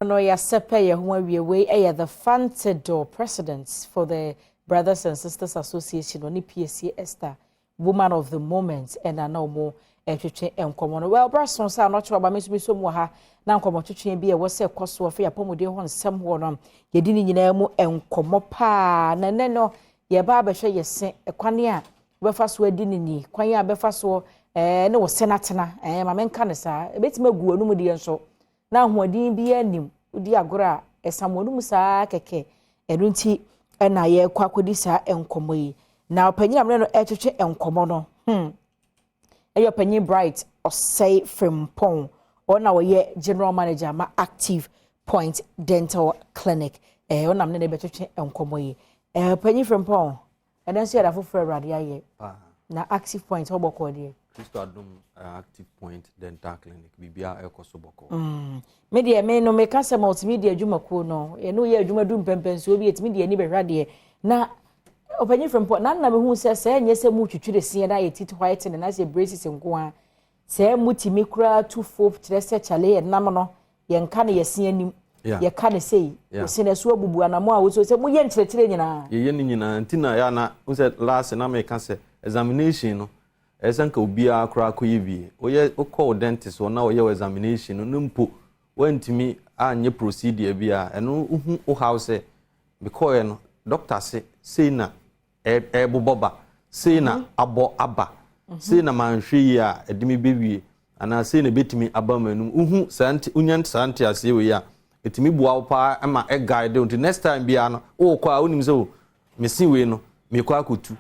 No yɛasɛpɛ yɛn ho awie. Wei yɛ the Fantedor president for the Brothers and Sisters Association, ɔne Piesie Esther, woman of the moment, ɛna na ɔmo ɛtwetwe nkɔmɔ no. Well, bra so sɛ anɔkyerɛ ɔba me nso mi so mu wɔ ha na nkɔmɔ twetwe bi a ɛwɔ sɛ ɛkɔ soɔ fɛ yɛapɔmuden ho nsɛm hɔ no, yɛdi ne nyinaa mu nkɔmɔ paa. Na ɛnɛ no yɛba abɛhwɛ yɛse ɛkwan a wobɛfa so adi ne ni, kwan a bɛfa so ne wɔ se n'atena. Maame nka ne saa, ebɛtumi agu wɔn deɛ nso na ahoɔden bi anim wodi agorɔ a ɛsam wɔn mu saa kɛkɛ. Ɛno nti ɛna yɛrekɔ akɔdi saa nkɔmɔ yi. Na ɔpanyin a no ɛretwetwe nkɔmɔ no, ɛyɛ ɔpanyin Bright Ɔsɛe Frimpɔn. Ɔno na ɔyɛ general manager ma Active Point Dental Clinic. Ɔnam ne na ɛbɛtwetwe nkɔmɔ yi. Ɔpanyin Frimpɔn, ɛnɛ nso yɛda foforɔ Awurade ayɛ na Active Point hɔ bɔkɔɔ deɛ? Kristo adom, Active Point Dental Clinic, biribiara ɛkɔ so bɔkɔɔ. Me deɛ, me no meka sɛ multimedia adwumakuo no, yɛne woyɛ adwuma du mpɛmpɛnsuo bi, yɛtumi de ani bɛhwɛ adeɛ. Na ɔpanyin Frimpɔn, na nna mehu sɛ ɛnyɛ sɛ mu twitwiri seɛ na yɛ teeth whitening na sɛ braces nko a, sɛ mutumi koraa tu fo kyerɛ sɛ kyale yɛ nam no, yɛnka no yɛse anim, yɛka ne sei, osi na so abubu anamo a woso sɛ moyɛ nkyerɛkyerɛ nyinaa. Yɛyɛ no nyinaa. Nti na yɛ na wo sɛ last na meka sɛ examination no, ɛyɛ sɛ nka obiara koraa kɔyɛ bi. Woyɛ, wokɔ wo dentist hɔ na wɔyɛ wo examination no ne mpo woantumi anyɛ procedure bi a, ɛno wohu wo haw sɛ mekɔɛ no, doctor se sei na ɛbobɔ ba, sei na abɔ aba, sei na manhwɛ yie a ɛde me bɛwie, anaa sei na ɛbɛtumi aba m'anum. Wohu saa nte, wonya saa nteaseɛ wei a, ɛtumi boa wo paa ma ɛguide wo. Nti next time biara no wowɔkɔ a, wonim sɛ o, mesi wei no mekɔ akɔtu,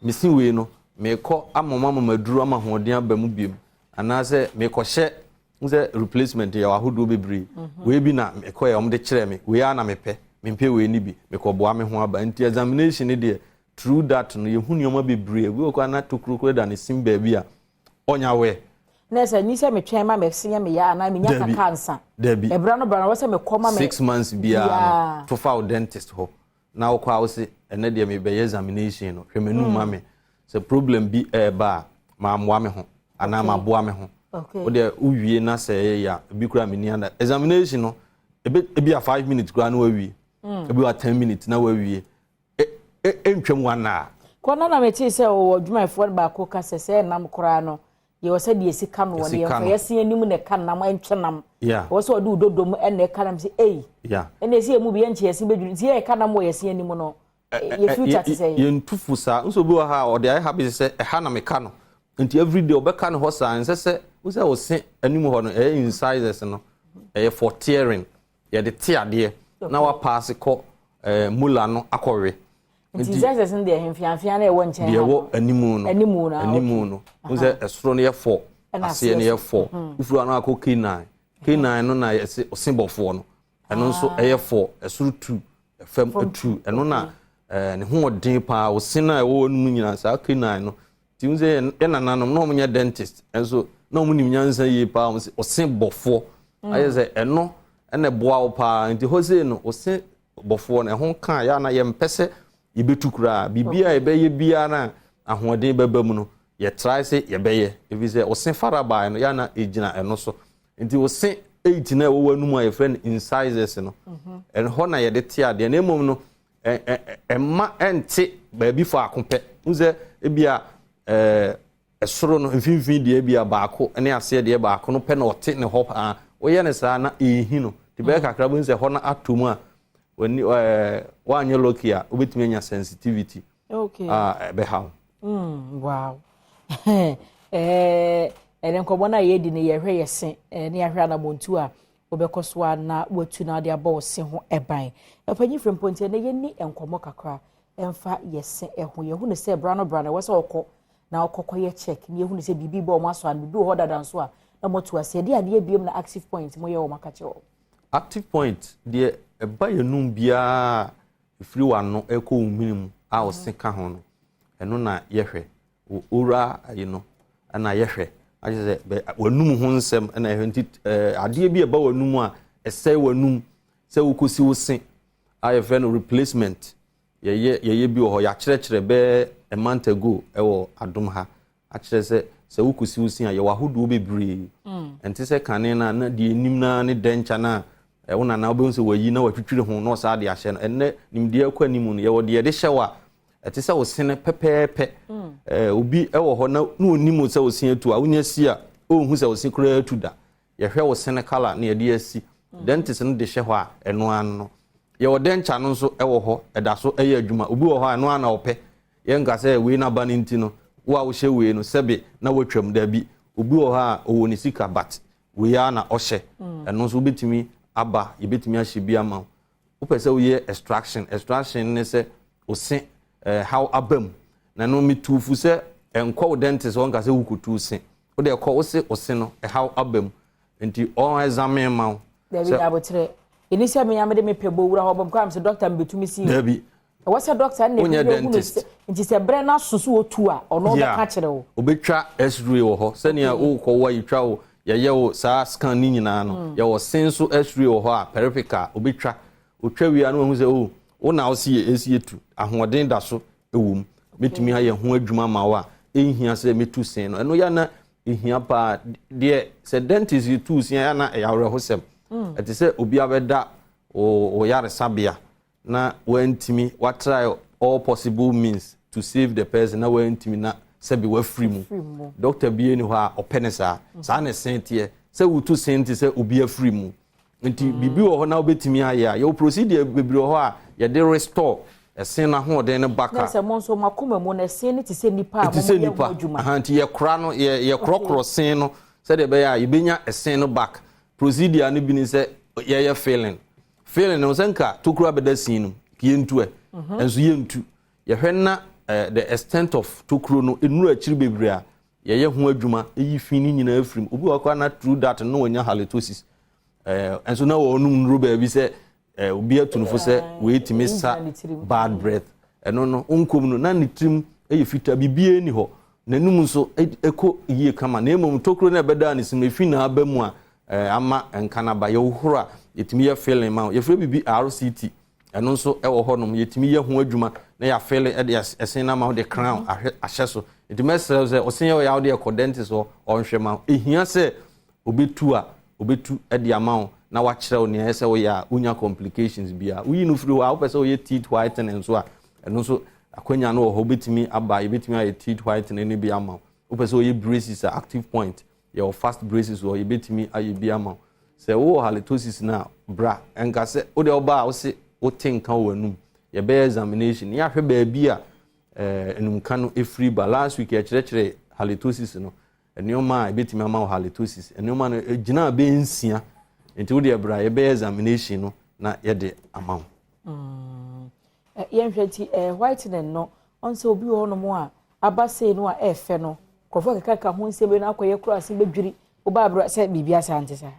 mesi wei no mekɔ ama ma maduru ama ahoɔden aba mu biom, anaasɛ mekɔhyɛ sɛ replacement. Yɛ ahodoɔ bebree. Wei bi na mekɔ yɛ, ɔmde kyerɛ me wei a na mepɛ, mempɛ wei ni bi, mekɔboa me ho aba. Nti examination ne deɛ, through that no yɛhu nneɛma bebree bi wɔ kɔ ana tokuro koro da ne sim baabi a ɔnya wɛ. Na sɛ nyi sɛ metwɛn ma mɛsi nyɛ meyɛ anaa menya kaka nsa? Dabi. Ɛbra no bra no wɔ sɛ mekɔ ma me 6 months biara no, tofa wo dentist hɔ na wokɔ a, wo se ɛnɛ deɛ mebɛyɛ examination no, hwɛ m'anum ma me sɛ problem bi ɛɛba a, mammoa me ho anaa maboa me ho. Wo deɛ wowie na sɛ ɛyɛ yɛ a, ebi koraa menni ada examination no, ebi a 5 minutes koraa na wawie, ebi wa 10 minutes na wawie, ɛntwam one hour. Kɔ na metee sɛ ɔwɔ adwumayɛfoɔ no baako ka sɛ ɛnam koraa no, yɛwɔ sɛ deɛ esi ka no wɔ ne yɛmfa yɛse anim na ɛka nam, ɛntwe nam. Ɛwɔ sɛ ɔde wododom ɛna ɛka nam sɛ ei, ɛna esi emu bi yɛnkyɛ yɛse bɛdwiri nti yɛ nam wɔ yɛse anim no, yɛ future te sɛ yɛntu fo saa. Nso obi wɔ ha a ɔde ayɛ habit sɛ ɛha na meka no, nti everyday ɔbɛka ne hɔ saa. Nsɛ sɛ wosɛ ɔse anim hɔ no, ɛyɛ incisors no, ɛyɛ for tearing, yɛde te adeɛ na wapaase kɔ molar no akɔwe. Nti incisors no deɛ, mfiamfia na ɛwɔ nkyɛn? Deɛ ɛwɔ animu no. Animu no. Animu no, n sɛ ɛsoro no yɛ four, aseɛ no yɛ four. Wofiri hɔ no akɔ canine. Canine no na yɛsɛ ɔsebɔfoɔ no, ɛno nso ɛyɛ four, ɛsoro two, ɛfam two. Ɛno na ne ho ɔden paa. Ɔse no a ɛwɔ wɔn mu nyinaa, saa canine no. Nti n sɛ yɛ nananom na wɔn nyɛ dentist ɛnso na wɔn nim nyansa yie paa. Wɔn sɛ ɔse bɔfoɔ ayɛ sɛ ɛno ɛna ɛboa wo paa. Nti hɔ sei no, ɔse bɔfoɔ no ɛho kaa yɛ ana yɛmpɛ sɛ yɛbɛtu koraa. Biribi a yɛbɛyɛ biara na ahoɔden bɛba mu no, yɛtrae sɛ yɛbɛyɛ, ɛfiri sɛ ɔse farabae no yɛana ɛgyina ɛno so. Nti ɔse eight na ɛwɔ w'anum a yɛfrɛ no incisors no, ɛhɔ na yɛde te adeɛ. Na mmom no ɛma ɛnte baabi faako pɛ. N sɛ ebia ɛsoro no mfimfini deɛ ebia baako ne aseɛ deɛ baako no pɛ na ɔte ne hɔ paa. Woyɛ ne saa na ɛɛhi no te bɛyɛ kakra bi sɛ hɔ no atɔ mu a, w'ani woanyɛ lucky a, wobɛtumi anya sensitivity a ɛbɛha wo. Wow, ɛne nkɔmmɔ no a yɛdi no, yɛhwɛ yɛ se ne yɛahwɛ anammɔntu a wobɛkɔ so a na watu na ade abɔ wo se ho ɛban. Ɔpanyin firi mpo, nti ɛnɛ yɛni nkɔmmɔ kakra ɛmfa yɛ se ɛho. Yɛhu no sɛ bra no bra no, ɛwɔ sɛ ɔkɔ na ɔkɔkɔ yɛ check na yɛhu no sɛ biribi bɔ ɔmo aso ano, biribi wɔ hɔ dada nso a na moto ase. Ɛde adeɛ biem na Active Point moyɛ wɔ aka kyerɛ wɔ? Active Point deɛ, ɛba yɛnum biara ɛfiri w'ano ɛkɔ wo mene mu a ɔse ka ho no, ɛno na yɛhwɛ. Oral ayi no ɛna yɛhwɛ, akyerɛ sɛ w'anum ho nsɛm ɛna yɛhwɛ. Nti adeɛ bi a ɛba w'anum a ɛsɛe w'anum, sɛ wokɔsi wo se a yɛfrɛ no replacement, yɛyɛ bi wɔ hɔ. Yɛakyerɛkyerɛ bɛɛ a month ago ɛwɔ Adom ha, akyerɛ sɛ wokɔsi wo se a, yɛwɔ ahodoɔ bebree. Ɛnte sɛ kane no a na deɛ enim naa ne dɛnkya no a. Wo nana wobɛhu sɛ wayi na watwitwiri ho na ɔsaa de ahyɛ no. Ɛnnɛ nimdeɛ kɔ anim no, yɛwɔ deɛ yɛde hyɛ wo a ɛte sɛ wo sene pɛpɛɛpɛ. Obi wɔ hɔ na na ɔnim sɛ wo se atu a, wonya si a, ɔnhu sɛ wo se koraa atu da. Yɛhwɛ wo sene colour na yɛde asi. Dentist no de hyɛ hɔ a, ɛno ara no. Yɛwɔ denture no nso wɔ hɔ, ɛda so yɛ adwuma. Obi wɔ hɔ a, ɛno ara na ɔpɛ. Yɛnka sɛ wei n'aba no nti no, wo a wohyɛ wei no, sɛbe na woatwam. Dabi. Obi wɔ hɔ a, ɔwɔ ne sika but wei ara na ɔhyɛ. Ɛno nso wobɛtumi aba, yɛbɛtumi ahyɛ bi ama wo. Wopɛ sɛ woyɛ extraction, extraction ne sɛ wo se haw aba mu. Na ɛno metu fo sɛ ɛnkɔ wo dentist hɔ nka sɛ wokɔtu wo se. Wode ɛkɔ wo se wo se no ɛhaw aba mu. Nti ɔn examine ma wo. Dabi, abokyerɛ. Ɛni sɛ me mede mepɛ bɔ wura hɔ bɔ mkɔ am sɛ doctor mbɛtumi si. Dabi. Ɛwɔ sɛ doctor ne Wonyɛ dentist. Nti sɛ berɛ no aso so wɔtu a, ɔno ɔbɛka kyerɛ wo. Obɛtwa X-ray wɔ hɔ. Sɛnea wokɔ wo a yɛtwa wo, yɛyɛ wo saa scan ne nyinaa no. Yɛwɔ se nso X-ray wɔ hɔ a periapical obɛtwa. Otwa wie a na wahu sɛ oh, wo na wo se yɛ esi etu. Ahoɔden da so wɔ mu. Mɛtumi ayɛ ho adwuma ma wo a ɛnhia sɛ mɛtu se no. Ɛno yɛ na ɛhia paa. Deɛ sɛ dentist tu se a na ɛyɛ awerɛhosɛm. Ɛte sɛ obi abɛda wo yaresabea na wantumi, watry all possible means to save the person na wantumi na sɛbi wafiri mu. Doctor bi ni hɔ a ɔpɛ ne saa. Saa na ɛsen teɛ. Sɛ wotu sen te sɛ obi afiri mu. Nti biribi wɔ hɔ na wobɛtumi ayɛ a, yɛwɔ procedure bebree wɔ hɔ a yɛde restore ɛsen n'ahoɔden no back a. Na sɛ mo nso mo akoma mu no, ɛsen no te sɛ nipa a mo yɛ ho adwuma. Nti yɛkora no, yɛkorɔkorɔ sen no sɛdeɛ ɛbɛyɛ a yɛbɛnya ɛsen no back. Procedure no bi ne sɛ yɛyɛ filling. Filling no sɛ nka tokuro abɛda sin no, yɛntu ɛ. Nso yɛntu. Yɛhwɛ na the extent of tokuro no, nnuru akyiri bebree a yɛyɛ ho adwuma, ɛyi fi no nyinaa firi mu. Obi wɔ hɔ koraa na through that no wanya halitosis. Nso na wɔnom nnuro baabi sɛ obi atu no fo sɛ wei tumi sa bad breath. Ɛno no, nkom no, na ne tirim yɛ fitaa, biribiara ni hɔ. N'anum nso ɛkɔ yie kama. Na mmom tokuro no ɛbɛda ne sim, efi na aba mu a ama nka no aba. Yɛhohoro a, yɛtumi yɛ filling ma wo. Yɛfrɛ biribi RCT. Ɛno nso ɛwɔ hɔnom. Yɛtumi yɛ ho adwuma na yɛafill ɛde ɛsen no ama wo de crown ahyɛ so. Nti mɛsrɛ sɛ ɔsen yɛ ɔyɛ a wode ɛkɔ dentist hɔ ɔnhwɛ ma wo. Ehia sɛ obetu a, obetu de ama wo na wakyerɛ wo nea ɛsɛ sɛ woyɛ a wonya complications biara. Woyi no firi hɔ a, wopɛ sɛ woyɛ teeth whitening nso a, ɛno nso akwanya no wɔ hɔ. Wobɛtumi aba, yɛbɛtumi ayɛ teeth whitening no bi ama wo. Wopɛ sɛ woyɛ braces a, Active Point, yɛwɔ fast braces wɔ hɔ, yɛbɛtumi ayɛ bi ama wo. Sɛ wowɔ halitosis no a, bra. Ɛnka sɛ wode ɔba a wose wote nka wɔ w'anum. Yɛbɛyɛ examination. Yɛahwɛ baabi a enumka no ɛfiri ba. Last week yɛkyerɛkyerɛ halitosis no. Nneɛma a ebɛtumi ama wo halitosis. Nneɛma no gyina bɛyɛ 6. Nti wode bra, yɛbɛyɛ examination no na yɛde ama wo. Yɛnhwɛ nti whitening no, ɔn sɛ obi wɔ hɔnom a aba sei no a ɛɛfɛ no, nkurɔfoɔ keka ho nsɛm bi na akɔyɛ koro ase bɛdwiri, woba abra sɛ biribi asa nte saa?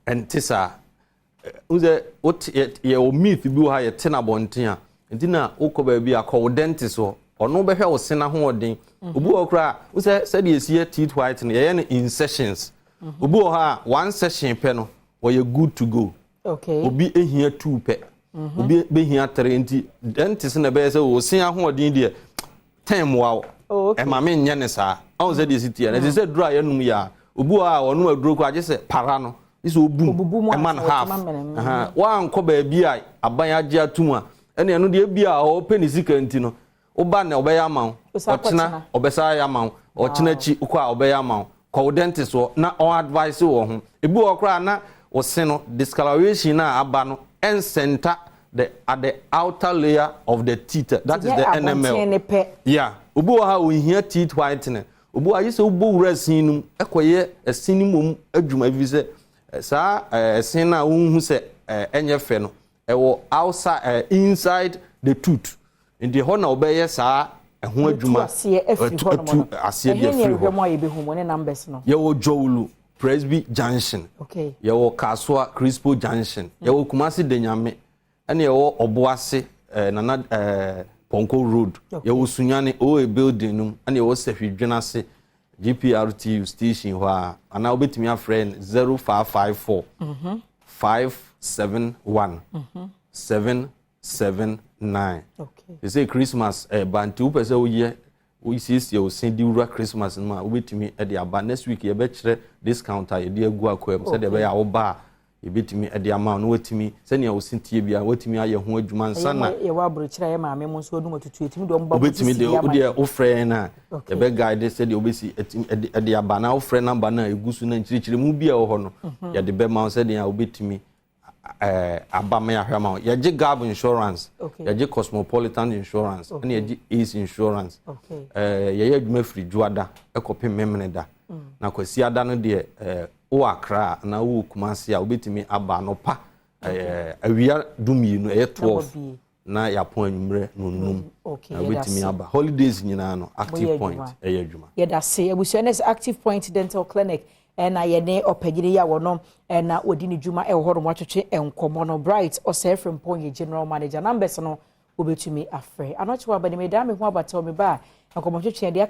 Ɛnte saa. N sɛ wote yɛwɔ myth bi wɔ ha yɛte no abɔnten a, nti na wokɔ baabi a kɔ wo dentist hɔ. Ɔno bɛhwɛ wo se n'ahoɔden. Obi wɔ hɔ koraa, wo sɛ sɛdeɛ esi yɛ teeth whitening, yɛyɛ no in sessions. Obi wɔ hɔ a one session pɛ no, wɔyɛ good to go. Obi ehia two pɛ. Obi behia three, nti dentist na ɛbɛyɛ sɛ wo se ahoɔden deɛ 10 mmoa wo. Ɛma me nyɛ ne saa. Ɔn sɛ deɛ esi teɛ no, ɛte sɛ duro a yɛnum yɛ a, obi wɔ hɔ a ɔnom aduro koraa gye sɛ para no, gye sɛ obu mu ɛma no half. Wankɔ baabi a aban agye atum a, ɛne ɛno deɛ ebi a ɔpɛ ne sika nti no, woba na ɔbɛyɛ ama wo. Ɔkyena ɔbɛsa ayɛ ama wo. Ɔkyena akyi wokɔ a ɔbɛyɛ ama wo. Kɔ wo dentist hɔ na ɔn advice wɔ ho. Ebi wɔ hɔ koraa na ɔse no discoloration a aba no ɛnsɛnta the at the outer layer of the teeth, that is the enamel. Yeah, obi wɔ ha ohia teeth whitening. Obi wɔ ha yi sɛ wobɔ wura ɛsen no mu ɛkɔyɛ ɛsen no mom adwuma, efi sɛ saa ɛsen no a wohu sɛ ɛnyɛ fɛ no ɛwɔ outside, inside the tooth, nti ɛhɔ na wɔbɛyɛ saa ɛho adwuma. Aseɛ afiri hɔ nom no. Aseɛ de afiri hɔ. Ɛhe ne yɛhwɛ mu a yɛbɛhu mu ne numbers no? Yɛwɔ Dzorwulu Presby Junction. Yɛwɔ Kasoa Crispo Junction. Yɛwɔ Kumasi Denyame, ɛna yɛwɔ Ɔboase Nana Pɔnkɔ Road. Yɛwɔ Sunyani OA building no mu, ɛna yɛwɔ Sɛhwi Dwenase GPRTU station hɔ a, anaa wobɛtumi afrɛ no 0554 571 779. Sɛ Christmas ɛba nti wopɛ sɛ woyɛ wosiesie wo se de wura Christmas no mu a, wobɛtumi de aba. Next week yɛbɛkyerɛ discount a yɛde agu akwan mu sɛdeɛ ɛbɛyɛ a woba a Yɛbɛtumi de ama wo na watumi, sɛnea wo tie bia, watumi ayɛ ho adwuma nsa na yɛwɔ aburokyerɛ a yɛ maame mu nso onum atutu, etumi de ɔmo ba. Wobɛtumi de wodeɛ wofrɛ yɛn a, yɛbɛ guide sɛdeɛ wobɛsi ɛde aba. Na wofrɛ number no a ɛgu so no, nkyerɛkyerɛmu bi a ɛwɔ hɔ no, yɛde bɛma wo sɛdeɛ a wobɛtumi aba ma yɛahwɛ ama wo. Yɛgye Gab Insurance, yɛgye Cosmopolitan Insurance, ɛna yɛgye Ace Insurance. Yɛyɛ adwuma firi Dwoada ɛkɔpem Memene da. Na Kwasiada no deɛ, wowɔ Akra anaa wowɔ Kumase a, wobɛtumi aba anɔpa awia 12, ɛyɛ 12, na yɛapɔn anwummerɛ no 5. Na wobɛtumi aba holidays nyinaa no, Active Point ɛyɛ adwuma. Yɛda se abusua no sɛ Active Point Dental Clinic ɛna yɛne ɔpanyini yi a wɔno ɛna wɔdi ne dwuma ɛwɔ hɔ nom atwetwe nkɔmmɔ no. Bright Ɔsɛe Frimpɔn yɛ general manager. Numbers no, wobɛtumi afrɛ. Anɔkye wɔ abanim ɛdaa me ho abata me ba a nkɔmmɔtwetwe deɛ.